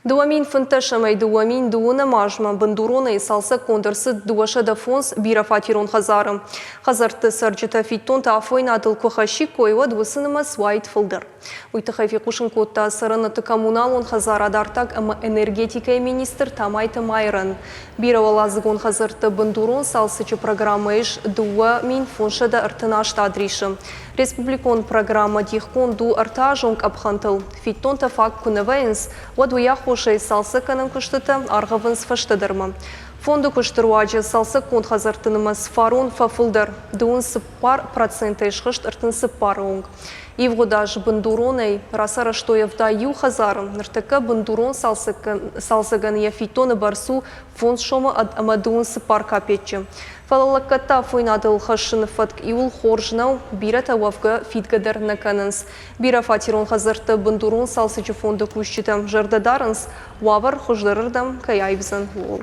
2015 ӕмӕ 2020 азмӕ бындуронӕй цалцӕггонд ӕрцыд 205 бирӕфатерон хӕдзары. Хӕдзӕртты цӕрджытӕ фиддонтӕ афойнадыл куы хӕссиккой, уӕд уыцы нымӕц уаид фылдӕр. Уый тыххӕй фехъусын кодта цӕрӕнуӕтты коммуналон хӕдзарад, артаг ӕмӕ энергетикӕйы министр Тамайты Майрӕн. Бирӕуӕладзыгон хӕдзӕртты бындурон цалцӕджы программӕ ис 2538 адрисы. Республикон программӕ дихгонд у ӕртӕазон къӕпхӕнтыл. Фиддонтӕ фаг куы нӕ вӕййынц, уӕд уый аххосӕй цалцӕггӕнӕн куыстытӕ аргъӕвынц фӕстӕдӕрмӕ. Фонды куысты руаджы цалцӕггонд хӕдзӕртты нымӕц фарон фӕфылдӕр, 34 процентӕй схызт 34-ы онг. Ивгъуыд аз бындуронӕй рацарӕзтой 71 хӕдзары, ныртӕккӕ бындурон цалцӕгӕн йӕ фиддоны бӕрц у фондз сомы ӕмӕ 24 капеччы. Фӕлӕ лӕггӕдтӕ афойнадыл хӕссыны фӕтк иуыл хорз нӕу, бирӕтӕ уӕвгӕ фидгӕ дӕр нӕ кӕнынц. Бирӕфатерон хӕдзӕртты бындурон цалцӕджы фонды кусджытӕ зӕрдӕ дарынц, уавӕр хуыздӕрырдӕм кӕй аивдзӕн, ууыл.